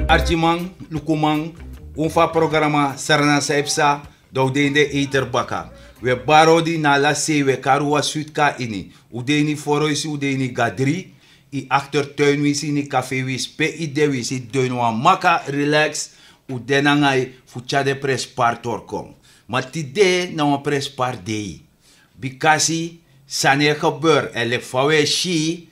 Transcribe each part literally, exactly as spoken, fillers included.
Arkiman, lukuman, un fu a programa Srana san e psa, dan un de ini den eiter baka. Un e bari odi na ala sei, un e kari un wan switi kon na ini. Un de ini foroisi, un de ini gadri, ini aktertuin winsi, ini kafe winsi, pe i de winsi, doi na wan maka, relax, un de nanga yu fu tyari den prenspari tori kon. Ma tide na wan prenspari dei. Bikasi sani e gebeur, èn leki fa un e si,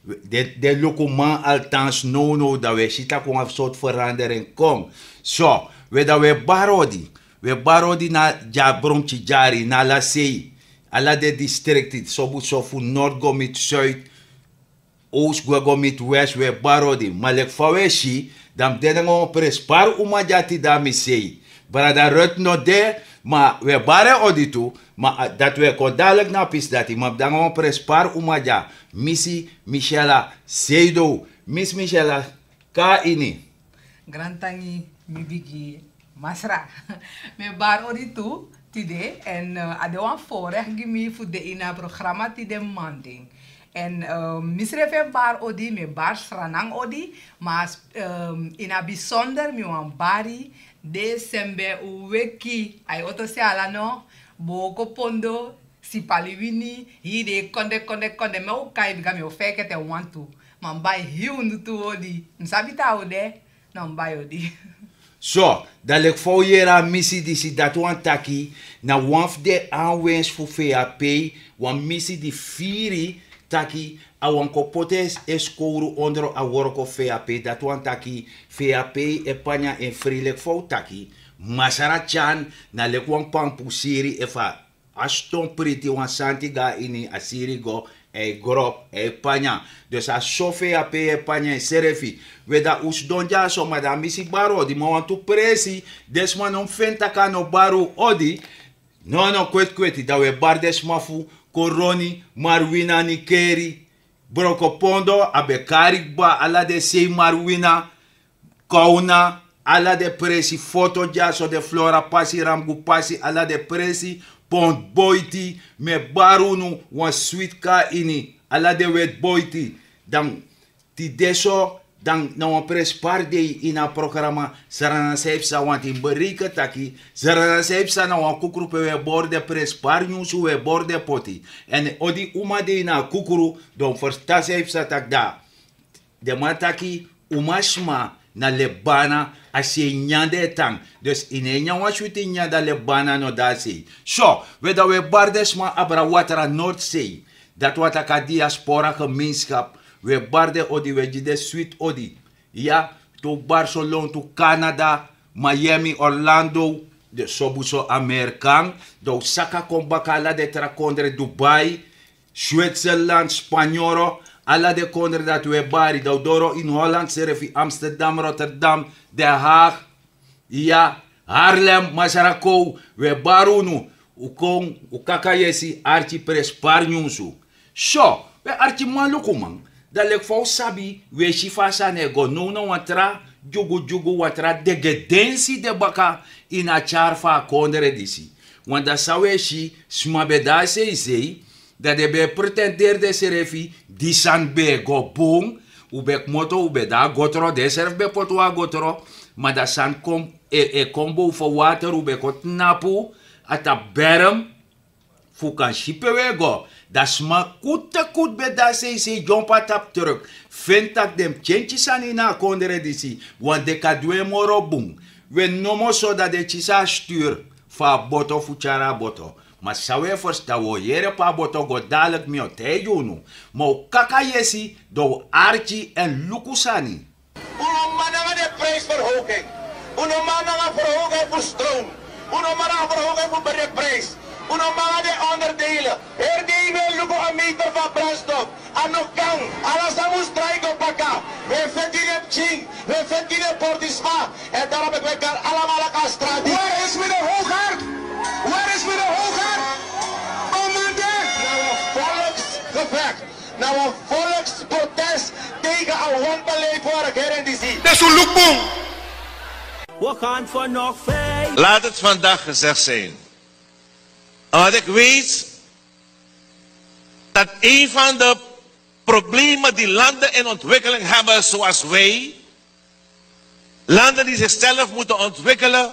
den, den lukuman, althans nownow, dan un e si tak' wan sortu verandering kon. So, we dan un e bari odi. Un e bari odi na dya Bromtyi Dyari, na ala sei, ala den distrikti, sobuso fu nord go miti zuid, oost gwe go miti west, un e bari odi. Ma leki fa un e si, dan mi de nanga wan prenspari uma dya tide na mi sei. Brada Ruth no de, ma un e bari en odi tu, ma, ah, dati un e kon dadelijk na a pisi dati, ma mi de nanga wan prenspari uma dya, Misi Michela Seido. Misi Michela, kon na ini. Grantangi, mi bigi masra. Mi e bari odi tu tide, èn, eh, a de wan voorrecht gi mi fu de ini a programa tide manding. Èn, eh, misrefi e bari odi, mi e bari Sranan odi, ma, eh, ini a bijzonder mi wani bari den sembe weki, a e oto se ala no, Booko Pondo, Sipaliwini, hii den e kon de, kon de, kon de, mi o kai bika mi o feke te wantu. Ma mi bari hii unu tu odi. Mi sabi taki un de, na mi bari odi. So, dan leki fa un yere a misi disi, dati wani taki na wan fu den aanwinsi fu V H P, wan misi di firi taki a wani kon poti en skowru ondro a worko V H P, dati wani taki V H P e panya en fri leki fa un taki. Masra Tyan na leki wan pampu siri, efu a ston priti, wan santi go na ini, a siri go, a e grow, a e panya. Dus a so V H P e panya ensrefi. We dan un sidon dyaso, ma dan a misi bari odi, ma wantu presi, den sma no mu feni tak' a no bari un odi. No, no, kweti kweti, dan un e bari den sma fu Koroni, Marwina, Nikeri, Brokopondo, a ben kari kba, ala den sei, Marwina, Kawna, ala den presi, Foto dyaso, den Flora pasi, Ramgu pasi, ala den presi, Pont Boiti, mi e bari unu wan switi kon na ini, ala den Weti Boiti. Dan tide so, dan na wan prenspari dei ini a programa Srana san e psa, want yu mus bereken taki Srana san e psa na wan kukru pe un e bori den prenspari nyunsu, un e bori den poti. Èn odi uma de ini a kukru, dan un ferstan san e psa taki dati. Den man taki umasma na lebana, a sei nyan den e tan. Dus yu no e nyan wan switi nyan dan lebana no de na sei. So, we dan un e bari den sma abra watra Noordzee. Dati wani taki a diaspora gemeenschap. Un e bari den odi, un e gi den switi odi. Ya, te un bari so lontu Canada, Miami, Orlando, den sobuso Amerikan, dan un saka kon baka ala den tra kondre, Dubai, Switzerland, Spanyoro, ala den kondre dati un e bari, dan un doro ini Holland srefi, Amsterdam, Rotterdam, Den Haag, iya, Haarlem, Masra Kow, un e bari unu, un kon, un kaka yesi, arki prenspari nyunsu. So, we arkiman, lukuman, dan leki fa un sabi, un e si fa a sani e go, now na wan tra dyugudyugu, wan tra degedensi de baka ini a tyari fu a kondre disi. Want dan san un e si, sma ben de na seisei, dan den ben e pretenderi densrefi, di sani ben e go bun, un ben kmoto, un ben de na gotro, densrefi ben poti un na gotro, ma dan sani kon, e, e kon boven water, un ben kon tnapu na tapu berm, fu un kan si pe un e go. Dan sma kutekut ben de na seisei, dyompo na tapu truk, feni tak' den mus tyentyi sani ini a kondre disi, want den kan du en moro bun. We nomo so, dan den kisi a sturu fu a boto fu tyari a boto. Ma san un e ferstan, un o yere pe a boto go, dadelijk mi o taigi unu. Ma un kaka yesi, dan un arki èn luku sani. Un no man nanga den prijsverhoging. Un no man nanga verhoging fu stroom. Un no man nanga verhoging fu brandprijs. Un no man nanga den onderdelen. Heri dei wi e luku a meter fu a brandstof. A no kan. Ala sani mus drai go baka. Wi e feti den pikin, wi e feti den portisma. En daarom meki wi e kari alamala kon na strati. Waar is meneer Hoogaard? Waar is meneer Hoogaard? Commandant! Na wan volksgevecht. Na wan volksprotest tegen a wanbeleid fu a regering disi. Dus un luku bun. We gaan vannacht veilig. Laat het vandaag gezegd zijn. Omdat ik weet dat een van de problemen die landen in ontwikkeling hebben, zoals wij, Landen die zichzelf moeten ontwikkelen,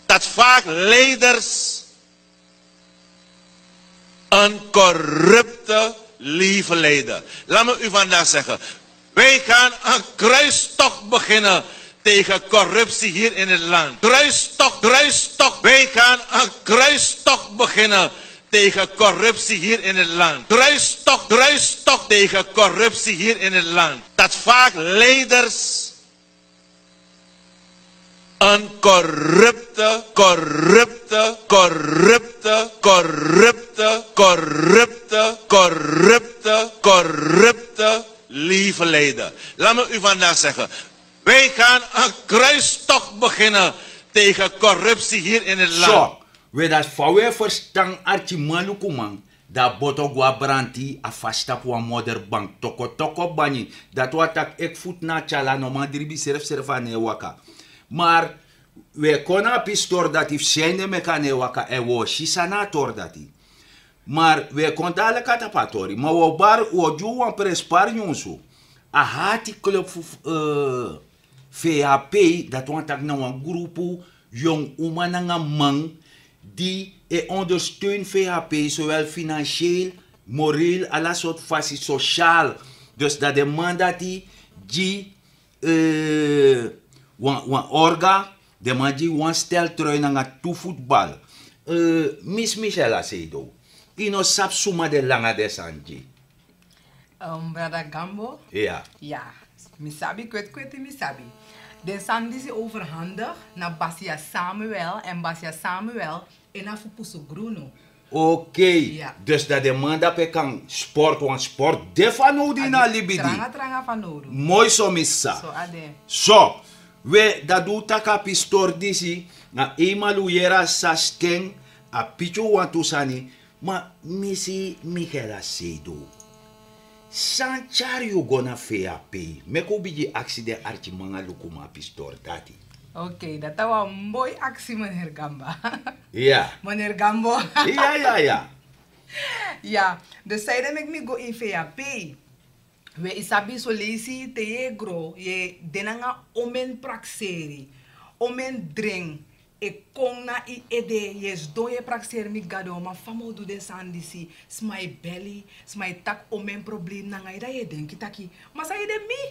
dat vaak leiders een corrupte leven leiden. Laat me u vandaag zeggen, wij gaan een kruistocht beginnen tegen corruptie hier in het land. Kruistocht, kruistocht. Wij gaan een kruistocht beginnen tegen corruptie hier in het land. Kruistocht, kruistocht tegen corruptie hier in het land. Dat vaak leiders een corrupte, corrupte, corrupte, corrupte, corrupte, corrupte, corrupte leven leiden. Laat me u vandaag zeggen, wij gaan een kruistocht beginnen tegen corruptie hier in het land. So, we dati fa we ferstan arkiman lukuman. Dan a boto go na branti, a fasi tapu wan moderbank, toko toko banyi. Dati wani taki eki futu na a tyali, a no man dribi srefi, srefi a no e waka. Mar we kon na a pisi tori dati, fu san ede meki a no e waka, èn we o si san na a tori dati. Mar we kon dati leki a tapu a tori, ma we o bari, we o gi un wan prenspari nyunsu. A hati club fu, fu, eh, V H P, dati wani taki na wan grupu yongu uman nanga man di e ondersteun V H P, zowel financieel, moreel, ala sortu fasi, sociaal. Dus dati den man dati gi, eh, wan, wan orga, den man gi wan stel trui nanga tu futbal. Eh, Miss Michela Seido, yu no sabi suma den langa den sani gi? Um, brada Gambo? Ya. Ya, mi sabi, kweti kweti mi sabi. Den sani disi overhandig na Basia Samuel, èn Basia Samuel e na fu Pusu Grunu. Oké. Ya. Dus dati den man dape kan sport, want sport de fanowdu ini a libi di. Tranga, tranga fanowdu. Moi so, mi sa. So a de. So, we, dati un taki a pisi tori disi, na eenmaal un yere a sasken, a piki un wantu sani, ma Miss Michela Seido, san tyari yu go na V H P? Meki un bigin aksi den arkiman nanga lukuman a pisi tori dati. Oké, dati na wan moi aksi, meneer Gamba. Ya. Meneer Gambo. Ya, ya, ya. Ya, dus san ede meki mi go ini V H P. We, yu sabi, son leisi te yu e gro, yu e de nanga omeni prakseri, omeni dren e kon na yu ede, yu e sidon yu e prakseri, mi Gado, ma fa mi o du den sani disi? Sma e beli, sma e taki omeni problema nanga yu, dan yu e denki taki, ma san ede mi?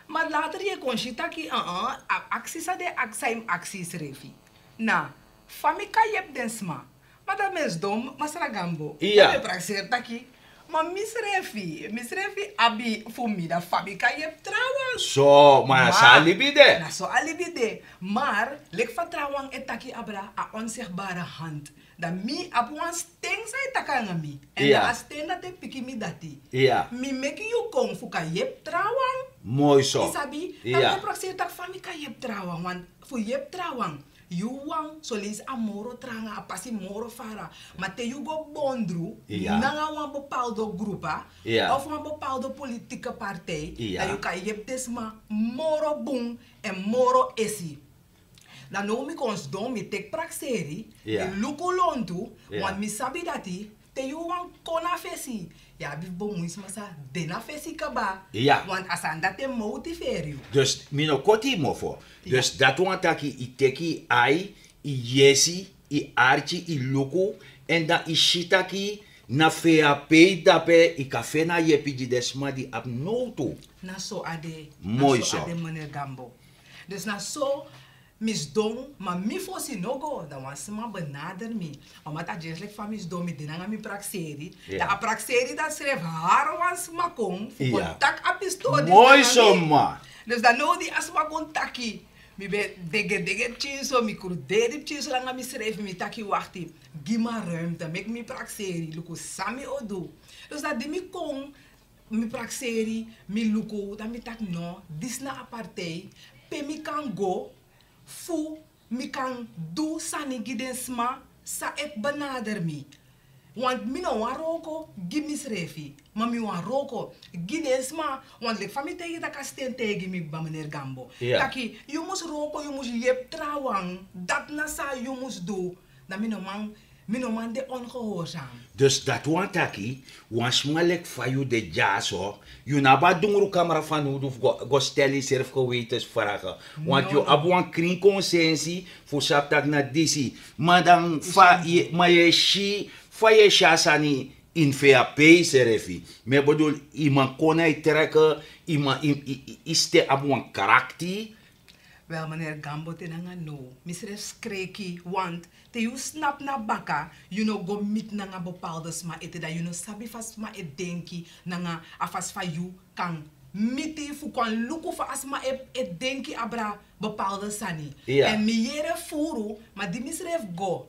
Ma later yu e kon si taki, uh-uh, a aksi san den e aksi, san yu mus aksi yusrefi na, fa mi kan yepi den sma? Ma dan mi e sidon, Masra Gambo. Ya. Dan mi e prakseri taki, ma misrefi, misrefi abi fu mi, dan fa mi kan yepi trawan? So, ma na so a libi de. Na so a libi de. Mar leki fa trawan e taki, abra, a onzichtbare hand. Dan mi abi wan sten san e taki nanga mi. Èn, ya, dan a sten dati e piki mi dati. Ya. Mi meki yu kon fu kan yepi trawan. Moi so. Yu sabi, dan, ya, mi e prakseri taki fa mi kan yepi trawan. Want fu yepi trawan, yu wawan, son leisi a moro tranga, a pasi moro fara. Ma te yu go bondru, ya, nanga wan bepaalde grupu, ya, of wan bepaalde politieke partij, ya, dan yu kan yepi den sma moro bun èn moro esi. Dan now mi kon sidon, mi teki prakseri, ya, mi luku lontu, ya, want mi sabi dati, te yu wani kon na fesi, yu abi fu bemui sma san de na fesi kaba. Ya. Want a sani dati e motiveri yu. Dus mi no koti yu mofo. Ya. Dus dati wani taki yu teki yu ai, yu yesi, yu arki, yu luku, èn dan yu si taki na V H P dape yu kan feni a yepi gi den sma di abi nowtu. Na so a de. Moi so. Na so a de, meneer Gambo. Dus na so mi sidon, ma mi fosi no go, dan wan sma benader mi. Omdat a dyesi leki fa mi sidon, mi de nanga mi prakseri. Ya. Dan a prakseri dati srefi hari wan sma kon fu kon, ya, taki a pisi tori disi. Moi nanga so, mi. Ma. Dus dan now di a sma kon taki, mi ben degedege pikinso, mi kruderi pikinso nanga misrefi, mi taki wakti, gi mi a ruimte, meki mi prakseri, luku san mi o du. Dus dan di mi kon, mi prakseri, mi luku, dan mi taki no, disi na a partij pe mi kan go fu mi kan du sani gi den sma san e benader mi. Want mi no wani wroko gi misrefi, ma mi wani wroko gi den sma. Want leki fa mi taigi taki a sten taigi mi kba, meneer Gambo. Ya. Taki yu mus wroko, yu mus yepi trawan, dati na san yu mus du. Dan mi no man Mi no man de ongehoorzaam. Dus dati wani taki, wan sma leki fa yu de dyaso, yu no abi a dungru kamra fanowdu fu go, go stel yusrefi gewetensvragen. Want yu abi wan krin konsensi fu sabi taki na disi. Ma dan fa, ma yu e si, fa yu e si a sani ini fu yu a pei srefi. Mi e bedoel, yu man kon na yu treke, yu man, yu, yu, yu, yu sten abi wan krakti. Wel, meneer Gambo, te nanga now, mi srefi skreki, want te yu snapu na baka, yu no go miti nanga bepaalde sma ete, dan yu no sabi fa sma e denki, nanga a fasi fa yu kan miti fu kan luku fa a sma e, e denki abra bepaalde sani. Èn mi yere furu, ma di mi srefi go,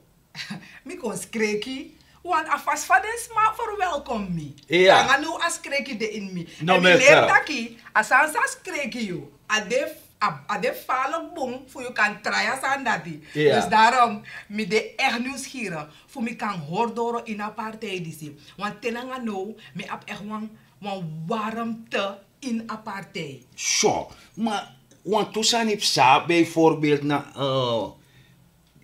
mi kon skreki, want a fasi fa den sma verwelkom mi. Nanga now a skreki de ini mi. Èn mi leri taki, a sani san skreki yu, a de, a, a de farlik bun fu yu kan trai a sani dati. Dus daarom, mi de echt nieuwsgierig fu mi kan hori doro ini a partij disi. Want te nanga now, mi abi echt wan, wan warmte ini a partij. So, ma wantu sani psa, bijvoorbeeld na, eh,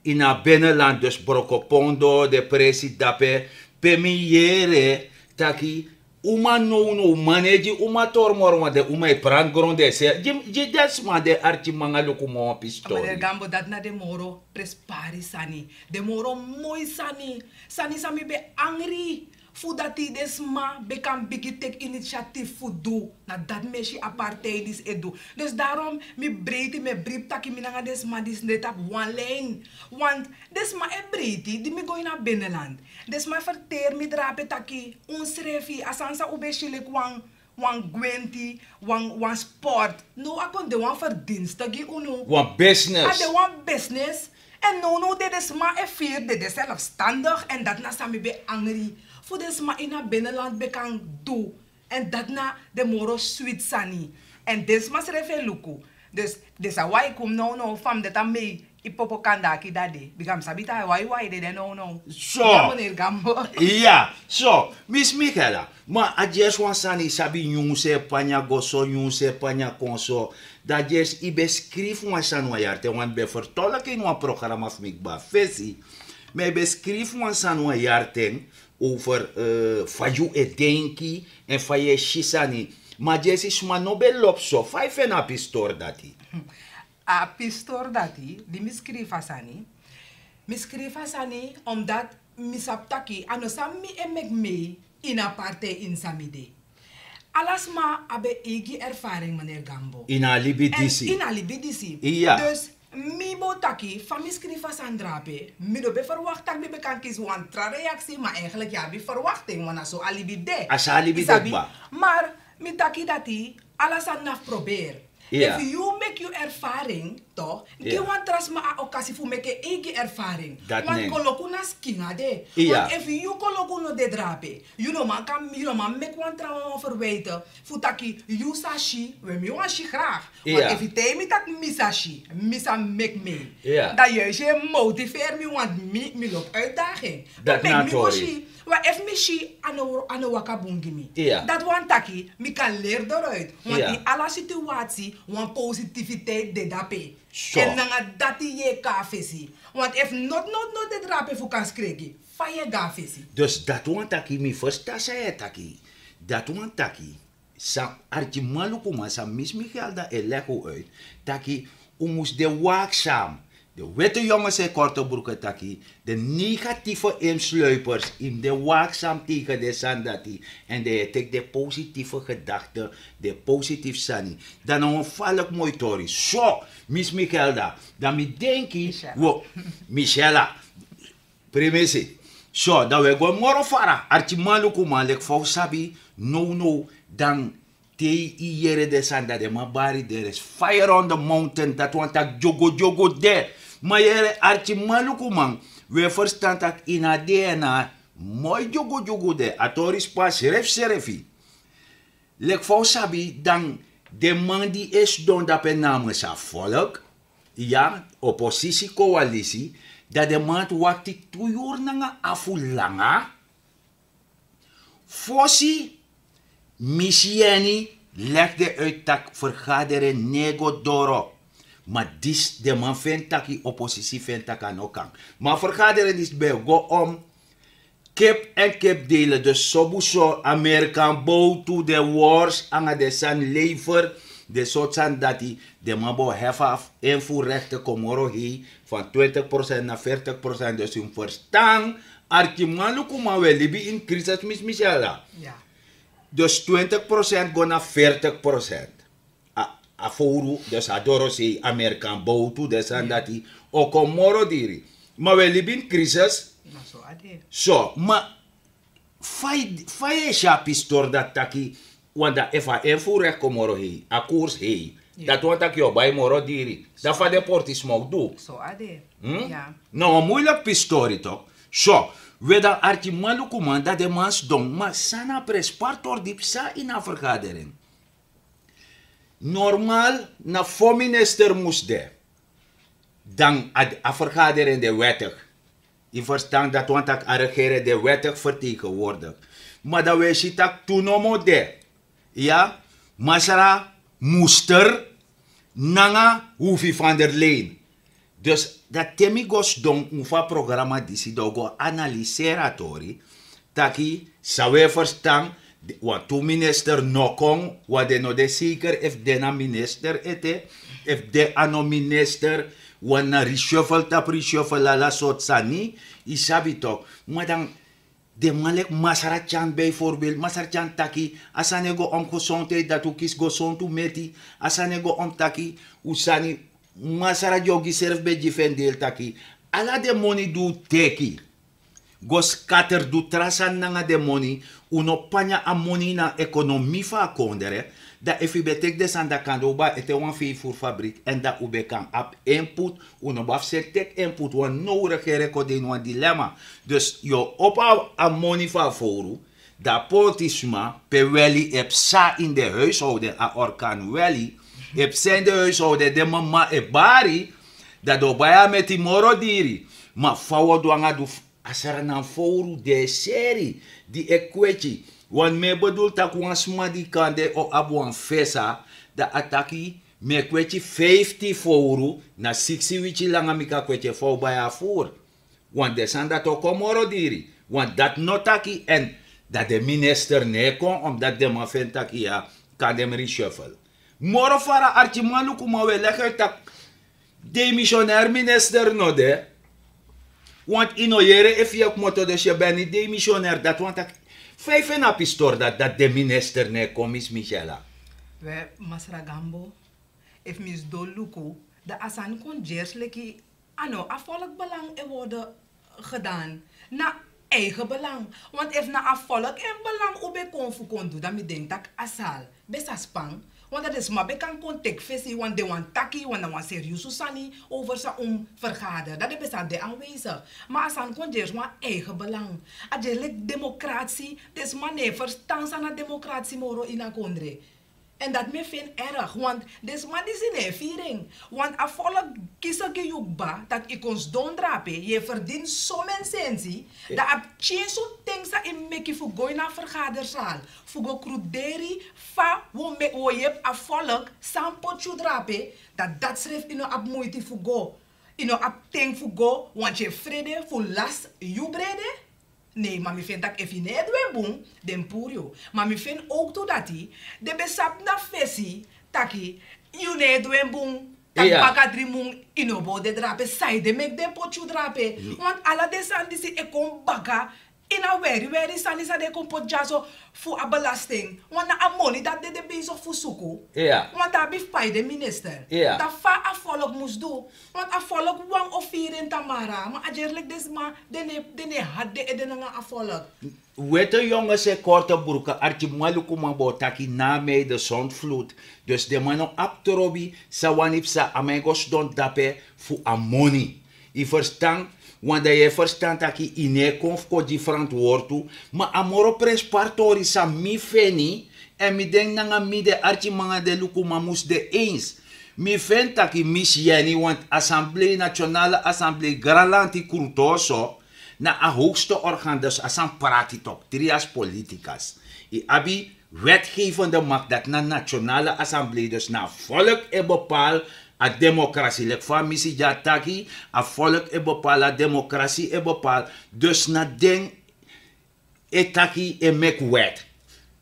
ini a binnenland, dus Brokopondo, de presi dape, pe mi yere taki, uma nownow, man no e gi uma tori moro, want den uma e prani gron, den e seri gi, gi den sma, den arkiman, a luku man wan pistori. Meneer Gambo, dati na den moro prespari sani, den moro moi sani, sani san mi ben angri fu dati den sma ben kan bigin teki initiatief fu du. Na dati mi e si a partij disi e du. Dus daarom mi breiti, mi e bribi taki mi nanga den sma disi no e tapu wan lijn. Want den sma e breiti, di mi go ini a binnenland, den sma e ferteri mi drape taki, unsrefi, a sani san un ben si leki wan, wan gwenti, wan, wan sport. Now a kon de wan verdinste gi unu. Wan business. A de wan business. Èn nownow den, den sma e firi, den de zelfstandig, èn dati na san mi ben angri. Fu den sma ini a binnenland ben kan du. Èn dati na den moro switi sani. Èn den sma srefi e luku. Dus den sa wai kon nownow, fa mi de tan, mi e popo kandaki dati. Bika mi sabi taki a waiwai dede nownow. So. Ya, meneer Gambo. Ya, so, Miss Michaela, ma a dyesi wan sani, yu sabi, nyunsu e panya go so, nyunsu e panya kon so. Dan dyesi yu ben skrifi wan sani wan yari ten, want mi ben fertolki ini wan programa fu mi kba fesi. Ma yu ben skrifi wan sani wan yari ten over, eh, fa yu e denki èn fa yu e si sani. Ma dyesi sma no ben lobi so. Fa yu feni a pistori dati? A pistori dati, di mi skrifi a sani, mi skrifi a sani omdat mi sabi taki a no san mi e meki mei ini a partij ini san mi de. Ala sma abi en eigi ervaring, meneer Gambo. Ini a libi disi. Ini a libi disi. Iya. Dus mi bo taki, fa mi skrifi a sani drape, mi no ben verwacht taki mi ben kan kisi wan tra reaksi, ma eigenlijk yu abi verwachting, want na so a libi de. A so a libi de, kba. Maar mi taki dati, ala sani na fu proberi. Efu yu meki yu ervaring, toch, gi wan tra sma a okasi fu meki en eigi ervaring. Want koloku na skin a de. Want efu yu koloku no de drape, yu no man kan, yu no man meki wan tra wan verwijten fu taki yu sa si, we, mi wani si graag. Want efu yu taigi mi taki mi sa si, mi sa meki mei. Dan yu e si, yu e motiveri mi, want mi, mi lobi uitdaging. Dati na a tori. Wan, efu mi si a no, a no waka bun gi mi. Dati wani taki mi kan leri doroit. Want ini ala situasi wan positiviteit de drape. Èn nanga dati yu e kon na fesi. Want efu not, not, not de drape fu kan skreki, fa yu e go na fesi? Dus dati wani taki mi ferstan san yu e taki. Dati wani taki san arkimanlukuman, san Miss Michaela e legi un uit, taki un mus de waakzaam. De witte jongens e korte broeken taki, de negatieve insluipers, yu mus de waakzaam tegen den sani dati. Èn den e teki den positieve gedachten, den positieve sani. Dan na wan faliki moi tori. So, Miss Michaela, dan mi denki, Michela. Primisi. So, dan we go moro fara. Arkimanlukuman, leki fa un sabi, nownow, dan te yu yere den sani, dan den man bari, there is fire on the mountain, dati wani taki dyogudyogu de. Ma yere, arkimanlukuman, we ferstan taki ini a DNA moi dyogudyogu de. A tori span srefsrefi. Leki fa un sabi, dan den man di e sidon dape namens a volk, ya, oppositie coalitie, dan den man ati wakti tu yuru nanga afu langa fosi Miss Jenny legi den uit taki vergadering no e go doro. Ma disi den man feni taki, oposisi feni taki a no kan. Ma a fergaderen disi ben e go om kip èn kip delen. Dus sobu so, Amerikan bowtu, den wors nanga den sani, lever, den sortu sani dati, den man bo hefi afu invoerrechten kon moro hei, van twintig procent na veertig procent. Dus un mus ferstan, arkiman, lukuman, un e libi ini crisis, Miss Michela. Dus twintig procent go na veertig procent. A, a fowru, dus a dorosei, Amerikan bowtu, den sani dati o kon moro diri. Ma un e libi ini crisis. So, ma fa yu, fa yu e si a pistori dati taki, want dan efu a invoerrecht kon moro hei, a koers hei, dati wani taki yu o bai moro diri. Dan fa den portisma o du? Na wan moeilijk pistori toch. So, we dan, arkiman, lukuman, dan den man sidon, ma san na a prenspari tori di psa ini a fergaderen? Normaal na fo minister mus de. Dan a, a fergaderen de wettig. Yu ferstan, dati wani taki a regering de wettig vertegenwoordig. Ma dan un e si taki tu no mus de. Ya, masra Muster nanga Hoefie van der Leen. Dus dati, te mi go sidon unu fu a programa disi, dan un go analiseri a tori, taki san un e ferstan, wantu minister no kon, want den no de zeker efu den na minister ete, efu den a no minister, want na reshuffle tapu reshuffle, ala sortu sani, yu sabi toch. Ma dan den man leki Masra Tyan bijvoorbeeld, Masra Tyan taki a sani e go om gezondheid, dati un kisi gezontu meti, a sani e go om taki un sani, Masra Dyogi srefi ben gi fu en deel taki ala den moni di un teki go scatter, du tra sani nanga den moni, un no panya a moni ini a ekonomi fu a kondre. Dan efu yu ben teki den sani, dan kande un ben ete wan veevoerfabriek, èn dan un ben kan abi input. Un no ben abi seti teki input, want now regering kon de ini wan dilemma. Dus yu o opo a moni fu a fowru, dan a portisma, pe weli e psa ini den huishouden, a orkan weli e psa ini den huishouden, den mama e bari, dan den o bai a meti moro diri. Ma fa un o du anga du fu a sranan fowru, den seri di e kweti? Want mi e bedul taki wan sma di kande o abi wan fesa, dan a taki mi e kweti feiftin fowru, na siksi wiki langa mi kan kweti en, fa un bai a voer. Want den sani dati o kon moro diri. Want dati no taki, èn dan den minister no e kon, omdat den man feni taki ya, kande mi reshuffle. Moro fara, arkiman, lukuman, un e legi taki demissionair minister no de. Want yu no yere efu yu e kmoto, dus yu ben niti demissionair. Dati wani taki, fa yu feni a pistori dati, dati den minister no e kon, Miss Michela? We, Masra Gambo, efu mi sidon luku, dan a sani kon gersi leki a no a volk belang e worden gedaan. Na eigen belang. Want efu na a volk en belang un ben kon fu kon du, dan mi denki taki a sal ben sa span. Want dan den sma ben kan kon teki fesi, want den wani taki, want na wan seriusu sani over san un mus vergader. Dan den ben sa de aanwezig. Ma a sani kon gersi wan eigen belang. A gersi leki democratie, den sma no e ferstan san na democratie moro ini a kondre. Èn dati mi e feni erg, want den sma disi no e firi en. Want a volk kisi gi yu kba, dati yu kon sidon drape, yu e ferdini someni sensi, dan a pikin so ten san yu meki fu go ini a vergaderzaal, fu go kruderi, fa wi o me-, wi o yepi a volk san poti yu drape, dan dati srefi yu no abi moiti fu go. Yu no abi ten fu go, want yu e frede fu lasi yu brede. Nee, ma mi feni taki efu yu no e du en bun, den mus puru yu. Ma mi feni owktu dati den ben sabi na fesi taki yu no e du en bun. Taki baka dri mun yu no bo de drape, sanede meki den poti yu drape. Want ala den sani disi e kon baka ini a weri weri sani san den kon poti dyaso fu a belasting. Want na a moni dati den de bezig fu suku. Want a abi fu pai den minister. Dan fa a volk mus du? Want a volk wan o firi en tamara, ma a gersi leki den sma, den no e, den no e hati den ede nanga a volk. Wete yonges e korte bruka, arkiman, lukuman, bo taki na mi de zondvloed. Dus den man no abi trobi, san wani psa, a man e go sidon drape fu a moni. Yu ferstan? Want dan yu e ferstan taki yu no e kon fu kon gi ferantwortu. Ma a moro prenspari tori san mi feni, èn mi denki nanga mi, den arkiman nanga den lukuman mus de eens. Mi feni taki Miss Jenny, want assemblee, nationale assemblee, granlanti Krutoso, na a hoogste orgaan, dus a san prati tok, trias politicus. Yu abi wetgevende macht, dati na nationale assemblee, dus na volk e bepaal A demokrasi leki fa a misi dya taki, a folk e bepaal, a demokrasi e bepaal. Dus na den e taki e meki wet.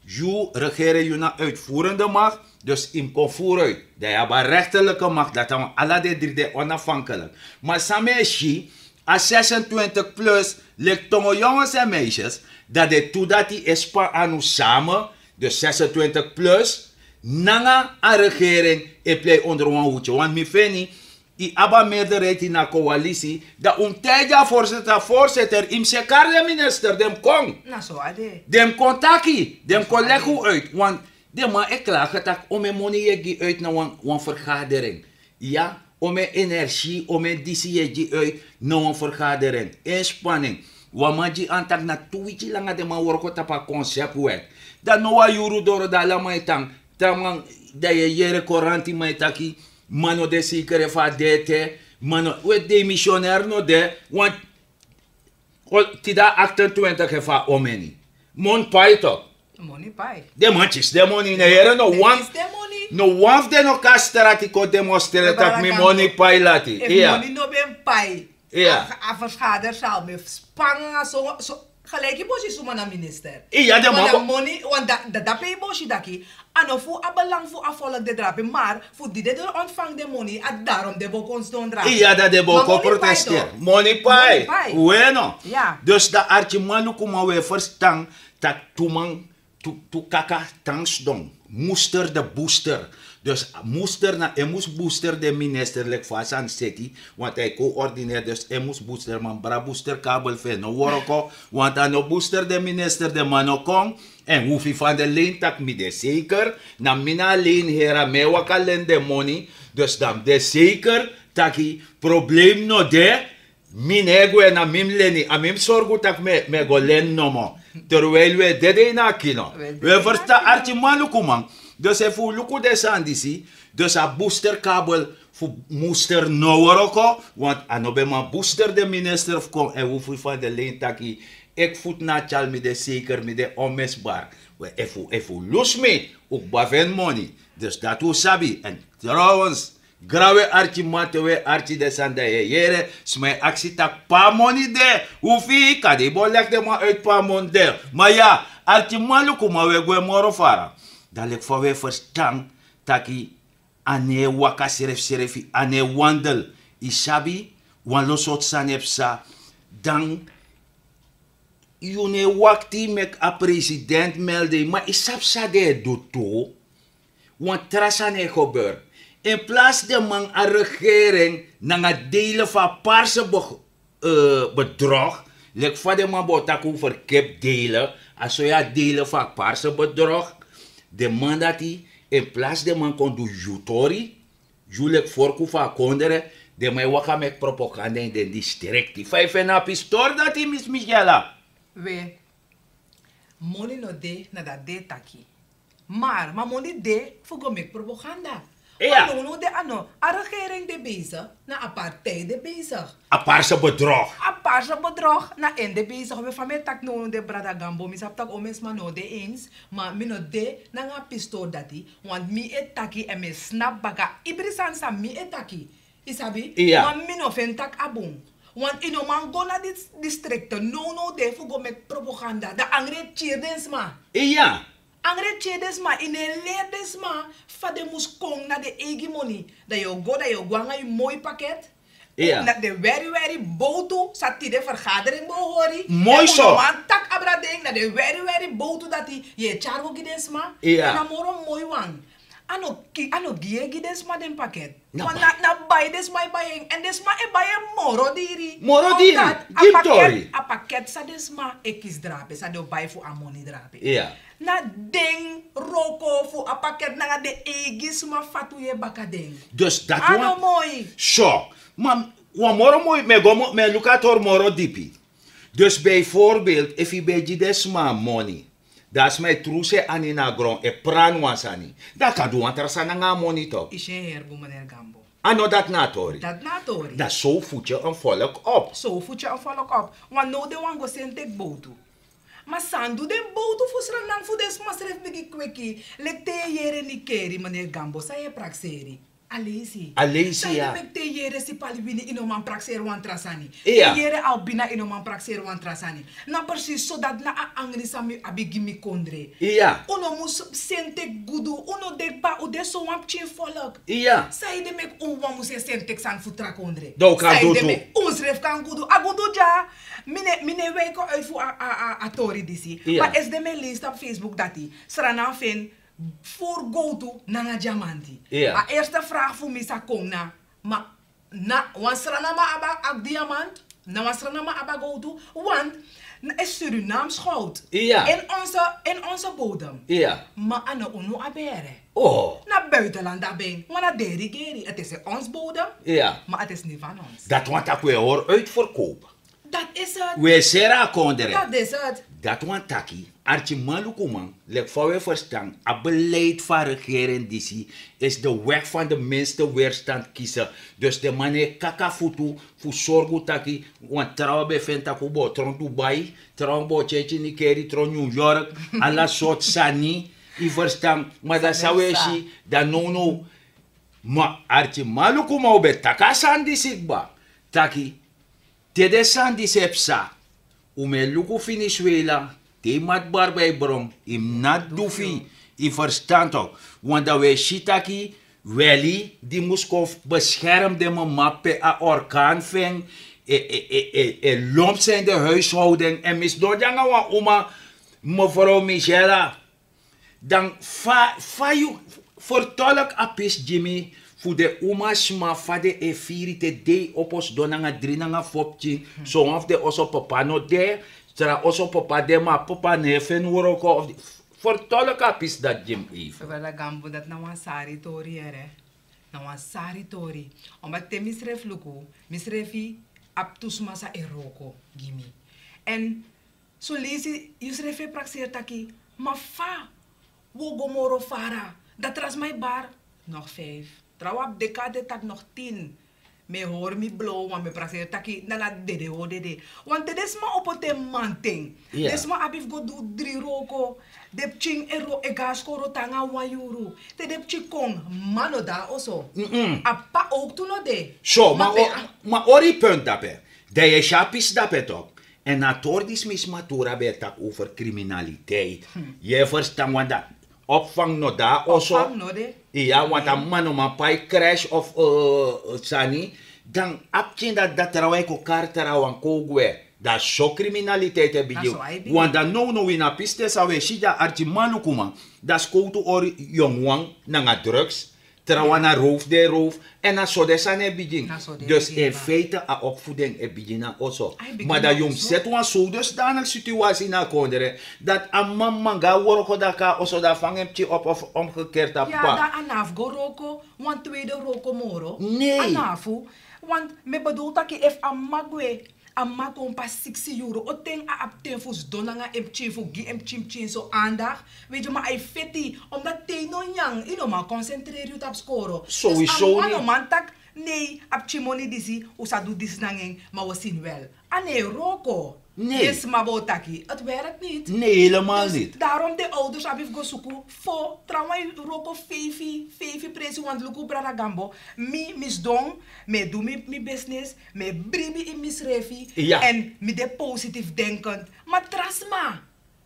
Yu regere, yu na uitvoerende macht. Dus yu mus kon voeruit, dan yu abi a rechterlijke macht, dati a wan ala den dri de onafhankelik. Ma san mi e si, a zesentwintig plus, leki tongo jongens en meisjes, dan den tu dati e span anu same. Dus zesentwintig plus nanga a regering e plei onder wan hoedje, want mi feni yu abi a meerderheid ini a koalisi, dan un mus taigi a voorzitter, a voorzitter, yu mus sekari den minister, den mus kon. Na so a de. Den mus kon taki, den mus kon legi un uit, want den man e klage taki omeni moni yu e gi uit na wan wan vergadering. Ya, omeni energie, omeni disi yu e gi uit na wan vergadering, inspanning. Wan man gi antak na tu wiki langa den man wroko tapu a konseptwet. Dan no wan yuru doro dan ala man e tan, tan man, dan yu e yere koranti man e taki, man no de seker efu a de ete. Man no, we demisioner no de. Want tida aktentwintig efu a omeni. Moni pai tok. Moni pai. Den man kisi den moni, ne yere no wan. No wan fu den no kon na strati kon demonstreri taki mi moni pai lati. Efu moni no ben pai, a vergader sal mi span nanga so. Gelijk yu bosi suma na minister. Iya, den man moni, want dat dat ben yu bosi daki. A no fu a belang fu a volk de drape, maar fu di de doro ontfang den moni, a darom den bo kon sidon drape. Iya, dan den bo kon protesteri. Moni pai. Weno. Dus dan arkiman lukuman, we ferstan taki tu man, tu kaka tan sidon. Muster de booster. Dus muster na en mus booster den minister leki fa a sani seti. Want a e koordineri, dus en mus booster man bra booster kabel fu en no wroko. Want a no booster den minister, den man no kon. En hufi fan de len taki mi de seker, na mi na a len heri, a mi e waka len den moni. Dus dan mi de seker taki problem no de. Mi no e gwe, na mi mus leni, a mi mus sorgu taki mi e go leni nomo. Terwijl we dede ini a kino. We ferstan arkiman lukuman. Dus efu un luku den sani disi, dus a booster kabel fu muster no wroko, want a no ben man booster den minister fu kon en hufi fan de len taki, eki futu na a tyali, mi de seker, mi de onmisbar. We efu efu un lusu mi, un kba fu en moni. Dus dati un sabi. En trouwens, gran we arkiman, te we arki den sani dan yu e yere sma e aksi taki pe a moni de. Hufi kande yu bo leki den man uit pe a moni de. Ma ya, arkiman lukuman, we gwe moro fara. Dan leki fa we ferstan taki a no e waka srefsrefi, a no e wandel. Yu sabi, wan lo sortu sani e psa. Dan yu no e wakti meki a president melde yu, ma yu sabi san den e du tu. Wan tra sani e gebeur. In plaats den man a regering nanga delen fu a parse bedrog, leki fa den man bo taki un verkip delen, a so yu a delen fu a parse bedrog. Den man dati, in plaats den man kon du yu tori, yu leki forku fu a kondre, den man e waka meki propaganda ini den distrikti. Fa yu feni a pistori dati, misi migela? We, moni no de, na dati den e taki. Mar ma moni de fu go meki propaganda. Wan nownow de a no a regering de besig, na a partij de besig. A parse bedrog. A parse bedrog na en de besig. We fa mi e taki nownow de, brada Gambo, mi sabi tak' omensma no de eens. Ma mi no de nanga a pistori dati. Want mi e taki èn mi e snapu baka ibri sani san mi e taki. Yu sabi? Ma mi no feni tak' a bun. Want yu no man go na distrikte nownow de fu go meki propaganda, dan angri e kiri den sma. Angri e kiri den sma. Yu no e leri den sma fa den mus kon na den eigi moni. Dan yu o go, dan yu o go nanga yu moi paket. Na den weri weri bowtu san tide fergadering bo hori. Moi so. Yu no man taki abra den na den weri weri bowtu dati yu e tyari go gi den sma. Na moro moi wan. A no gi yu e gi den sma den paket. Na bai den sma e bai en, èn den sma e bai en moro diri. Moro diri. Gi tori. A paket san den sma e kisi drape, san den o bai fu a moni drape, na den wroko fu a paket nanga den eigi sma fatu yu e baka den. Dus dati wan moi. So, ma wan moro moi, mi e go, mi e luku a tori moro dipi. Dus bijvoorbeeld efu yu ben e gi den sma moni, dan a sma e trusu en ani na gron e prani wan sani, dan a kan du wan tra sani nanga a moni tok. Yu si en heri bun, meneer Gambo. A no dati na a tori? Dati na a tori. Dan so fu tyari en volk op. So fu tyari en volk op. Wan now den wan go seni teki bowtu. Ma san du den bowtu fu sranan fu den sma srefi bigin kweki? Leki te yu e yere Nikeri, meneer Gambo, san yu e prakseri? Aleisi. Aleisi, ya. San yu de meki te yere sipali wini, yu no man prakseri wan tra sani. Iya. Te yere albina, yu no man prakseri wan tra sani. Na presis so dati na a angri san mi abi gi mi kondre. Iya. Un no mus seni teki gudu, un no de kba, un de so wan pikin folk. Iya. San yu de meki un wan mus e seni teki sani fu tra kondre? Dan un kan du tu. San yu de meki un srefi kan gudu? A gudu dya. Mi ne, mi ne wiki uit fu a, a, a, a tori disi. Iya. Ma esde mi e leisi tapu Facebook dati Sranan feni furu gowtu nanga dyamanti. Iya. A eerste vraag fu mi sa kon na, ma na wan Srananman abi a diamant, na wan Srananman abi a gowtu, want na e Surinaams goud. Iya. In onze, in onze bodem. Iya. Ma a no unu a bere. Oh. Na buitenland a ben, want na den regering. Het is in ons bodem, iya, maar het is niet van ons. Dati wani taki un e hori uitverkoop. Dat is het. Un e seri a kondre. Dat is het. Dati wani taki, arkimanlukuman, leki fa un e ferstan, a beleid fu a regering disi is de weg van de minste weerstand kiezen. Dus den man no e kaka futu fu sorgu taki, wan trawan ben feni taki un bo tron Dubai, trawan bo tyari ini keri tron New York, ala sortu sani, yu ferstan, ma dan san un e si, dan nownow. Ma arkimanlukuman, un ben taki a sani disi kba, taki te den sani disi e psa, un mu e luku Venezuela, te yu mati bari bron, yu mus nati du fu yu, yu ferstan tok. Want dan un e si taki weli di mus kon beskerm den mama pe a orgaan fu en e, e, e, e, e lomp san ini den huishouden. Èn mi sidon dya nanga wan uma, mevrouw Michela. Dan fa, fa yu fertolk a pisi gi mi fu den umasma, fa den e firi te dei opo sidon nanga dri nanga fo pikin, sowan fu den oso papa no de, tra oso papa de ma a papa no e feni wroko of, fertolk a pisi dati gi mi even. Brada Gambo, dati na wan sari tori yere. Na wan sari tori. Omdat te mi srefi luku, mi srefi abi tu sma san e wroko gi mi. Èn son leisi yu srefi e prakseri taki, ma fa wi o go moro fara? Dan tra sma e bari, nog vijf. Trawan abi de kade taki nog tin. Mi e hori mi blow, want mi e prakseri taki na na dede wi o dede. Want te den sma opo te mamanten, den sma abi fu go du dri wroko. Den pikin e go na skoro te nanga wan yuru. Te den pikin kon, mama no de na oso. A papa ook tu no de. So, ma, ma hori yu punt dape. Dan yu e si a pisi dape tok. Èn na a tori disi mi sma Tura ben e taki over criminaliteit. Yu e ferstan, want dan opvang no de na oso. Opvang no de. Iya, want a mama no man pai crash of, eh, sani. Dan a pikin dati, dan trawan e kon kari trawan kon gwe. Dan so criminaliteit e bigin. Want dan nownow wi na a pisten san un e si dya, arkimanlukuman. Dan skowtu hori yonguwan nanga drugs. Trawan na rowfu den e rowfu. Èn na so den sani e bigin. Dus in feite a opvoeding e bigin na oso. Ma dan yu mus seti wan sowdusdanigi situasi na a kondre, dati a mama man go na wroko, dan kon na oso, dan fanga en pikin op of omgekeerd a papa. Ya, dan a no abi fu go wroko wan tweede wroko moro. Nee. A no abi fu. Want mi e bedoel taki efu a mama gwe, a mama kon pasi siksi yuru, o ten a abi ten fu sidon nanga en pikin, fu gi en pikin pikin so aandacht? Weet je, ma a e feti, omdat te yu no nyan, yu no man concentreren yu tapu skoro. Sowieso niet. Dus a mama no man taki, nee, a pikin moni disi, un sa du disi nanga en, ma wi o si wel. A no e wroko. Nee. Den sma bo taki, het werkt niet. Nee, helemaal niet. Dus daarom den ouders abi fu go suku fu trawan e wroko feifi, feifi presi, want luku brada Gambo, mi, mi sidon, mi e du mi, mi business, mi e bribi ini misrefi, èn mi de positief denkend. Ma tra sma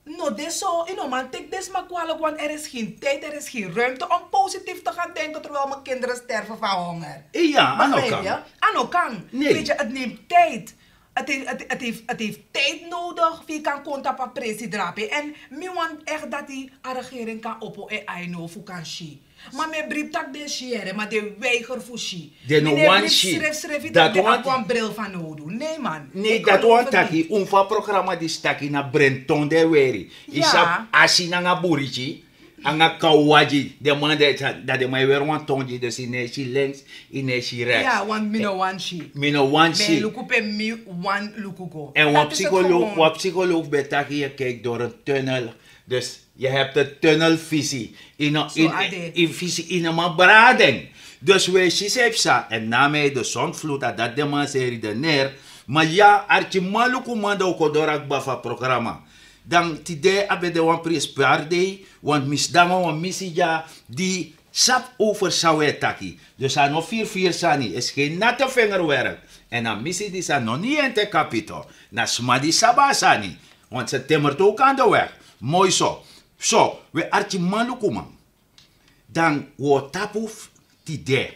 no de so, yu no man teki den sma kwalijk, want er is geen tijd, er is geen ruimte om positief te gaan denken terwijl mijn kinderen sterven van honger. Iya, a no kan. Begrijp je? A no kan. Nee. Weet je, het neemt tijd. Het heeft, het, het heeft, het heeft tijd nodig fu yu kan kon tapu a presi drape. Èn mi wani echt dati a regering kan opo en aino fu kan si. Ma mi e bribi taki den si yere, ma den weiger fu si. Den no wani si. Mi no e bribi srefsrefi taki den abi wan bril fanowdu. Nee man. Nee, dati wani taki, un fu a programa disi taki na brenton den e weri. Yu sabi, asi nanga buriti, nanga kawadi, den man de, dan den man e weri wan tongi, dus yu no e si links, yu no e si rechts. Ya, want mi no wani si. Mi no wani si. Mi e luku pe mi wani luku go. Èn wan psycholoog, wan psycholoog ben taki yu e kijk door een tunnel. Dus yu hebi de tunnelvisie. Yu no, yu, yu visie, yu no man braden. Dus wi e si san e psa, èn na mi de zondvloed, a dati den man sa e redeneer. Ma ya, arkimanlukuman, dan un kon doro na kba fu a programa. Dan tide a ben de wan prenspari dei, want mi sidon nanga wan misi dya di Sabi over san wi e taki. Dus a no firi firi sani, e skin nati fingerwerk. Èn a misi disi a no ni ente kapito. Na sma di sabi a sani. Want se temmer tu kan de weg. Moi so. So, wi arkimanlukuman. Dan wi o tapu tide.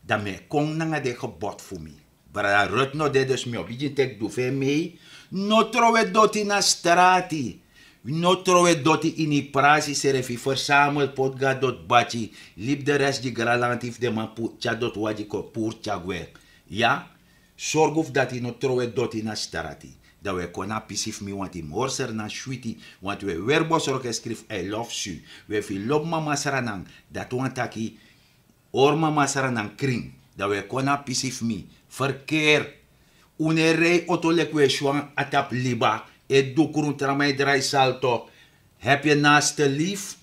Dan mi e kon nanga den gebod fu mi. Brada Ruth no de, dus mi o bigin teki du fu en mei. No trowe doti na strati. No trowe doti ini prasi srefi, versamel poti go na dotibati. Libi de resi gi granlanti fu den man tyari doti wagi kon puru tyari gwe. Ya. Sorgu fu dati, no trowe doti na strati. Dan wi e kon na a pisi fu mi, want yu mus hori Sranan switi. Want wi e weri bosroki e skrifi I love su. Wi e fu lobi mama Sranan. Dati wani taki hori mama Sranan krin. Dan wi e kon na a pisi fu mi. Verkeer. Un no e rei oto leki wi e si wan a tapu liba. E du krun, tra man e drai salto. Heb je naaste lief.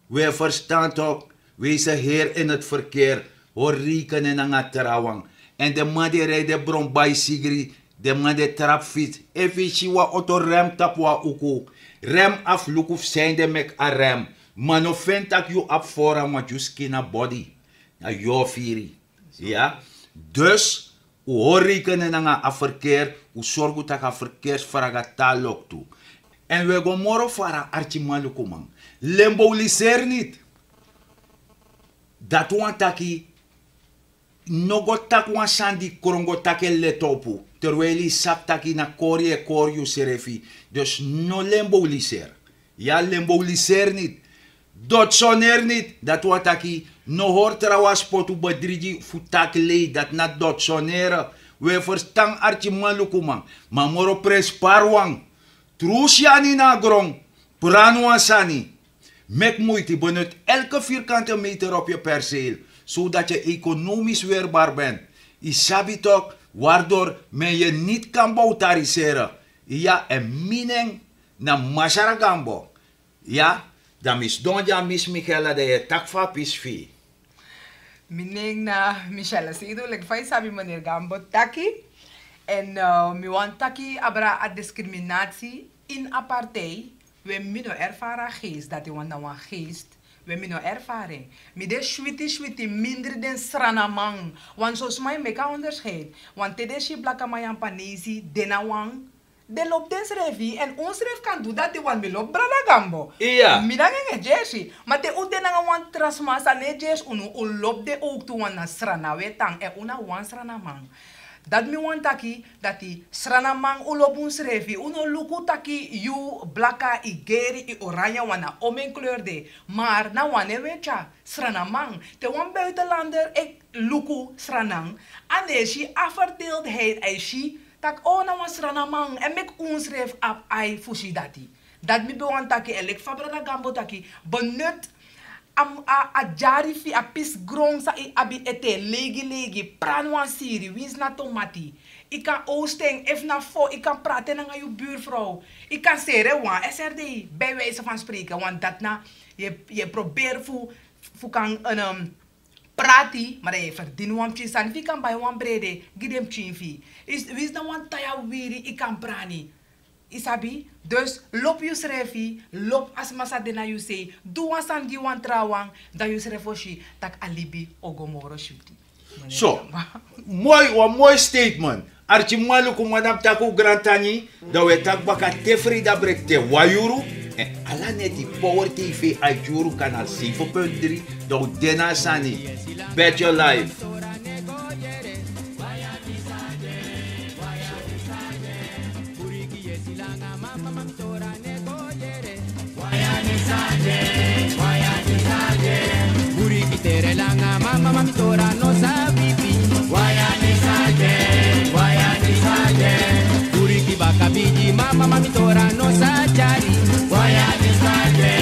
Wi e ferstan tok. Wees een heer in het verkeer. Hori reikenen nanga trawan. Èn den man di e rei den bron baisigri, den man di e trapu fitsi. Efu yu si wan oto rem tapu wan uku, rem afu, luku fu san ede meki a rem. Ma no feni tak' yu abi voorrang, want yu skin na body. Na yu o firi. Ya. Dus un hori reikenen nanga a verkeer, un sorgu tak' a verkeersfraga tan loktu. Èn wi e go moro fara, arkimanlukuman. Lemboliseri niti. Dati wani taki, no go taki wan sani di kron go taki en leti opu. Terwijli yu sabi taki na kori yu e kori yusrefi. Dus no lemboliseri. Ya, lemboliseri niti. Dotsoneri niti. Dati wani taki, no hori trawan spotu, bedrigi fu taki lei, dati na dotsoneri. Wi e ferstan, arkimanlukuman. Ma moro prenspari wan. Tru syani na gron. Prani wan sani. Meki muiti, benut elke vierkante meter op je perceel, zodat je economisch weerbaar bent. Yu sabi tok, waardoor men je niet kan bouwtariseren. Ya, èn mi nen na Masra Gambo. Ya, dan mi sidon dya, Miss Michela, dan yu e taki fu a pisi fu yu. Mi nen na Michela Seidu, leki fa yu sabi meneer Gambo taki. Èn, eh, mi wani taki abra a discriminatie in a partij. We mi no erfari a geest, dati wan na wan geest. We mi no erfari en. Mi de switi switi mindri den Sranaman. Want so sma e meki a onderscheid. Want te den si blakaman, Yampanesi, den na wan, den lobi densrefi, èn unsrefi kan du dati, want mi lobi Brada Gambo. Iya. Mi nanga en e gersi. Ma te un de nanga wan tra sma san no e gersi unu, un lobi den owktu, want na Srana un e tan, èn un na wan Sranaman. Dati mi wani taki, dati Sranaman, un lobi unsrefi, un no luku taki yu blaka, yu geri, yu oranje, want na omeni kleur de. Maar na wan nen un e tyari, Sranaman. Te wan buitenlander e luku Sranan, a no e si a verdeeldheid, a e si taki, o, na wan Sranaman, èn meki unsrefi abi ai fu si dati. Dati mi ben wani taki, èn leki fa Brada Gambo taki, benut a, a, a dyari fu yu, a pisi gron san yu abi ete, leigi leigi, prani wan siri, winsi na tomati. Yu kan oogst en, efu na fo, yu kan prati nanga yu buurvrouw. Yu kan seri en wan S R D, bij wijze van spreken, want dati na, yu e, yu e proberi fu, fu kan, ehm, prati, ma dan yu e ferdini wan pikin sani fu yu kan bai wan brede gi den pikin fu yu. Yu, winsi na wan taya wiwiri yu kan brani. Yu sabi? Dus lobi yusrefi, lobi a sma san de na yu sei, du wan sani gi wan trawan, dan yusrefi o si tak' a libi o go moro switi. So, moi, wan moi statement. Arkimanlukuman, na mi taki un grantangi, dan un e taki baka te Freida Break te wan yuru, èn ala neti Power T V a yuru, kanaal zeven punt drie, dan un de na a sani. Bet your life. Buriki tere langa, mama, mami tora no sabi pi. Wayani sake, wayani sake. Buriki baka bigi, mama, mami tora no sa tyari. Wayani sake,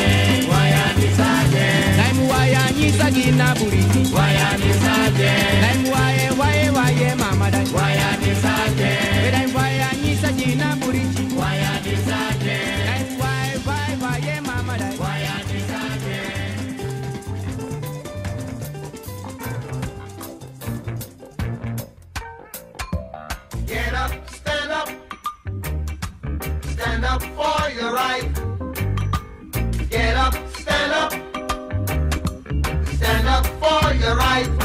wayani sake. Dai mu wayani saki na buriki. Wayani sake. Dai mu waye, waye, waye, mama dai. Wayani sake. Dai mu wayani saki na buriki. Wayani sake. Dai mu waye, waye, waye, mama dai. Wayani sake. Get up, stand up. Stand up for your right. Get up, stand up. Stand Boy, you right.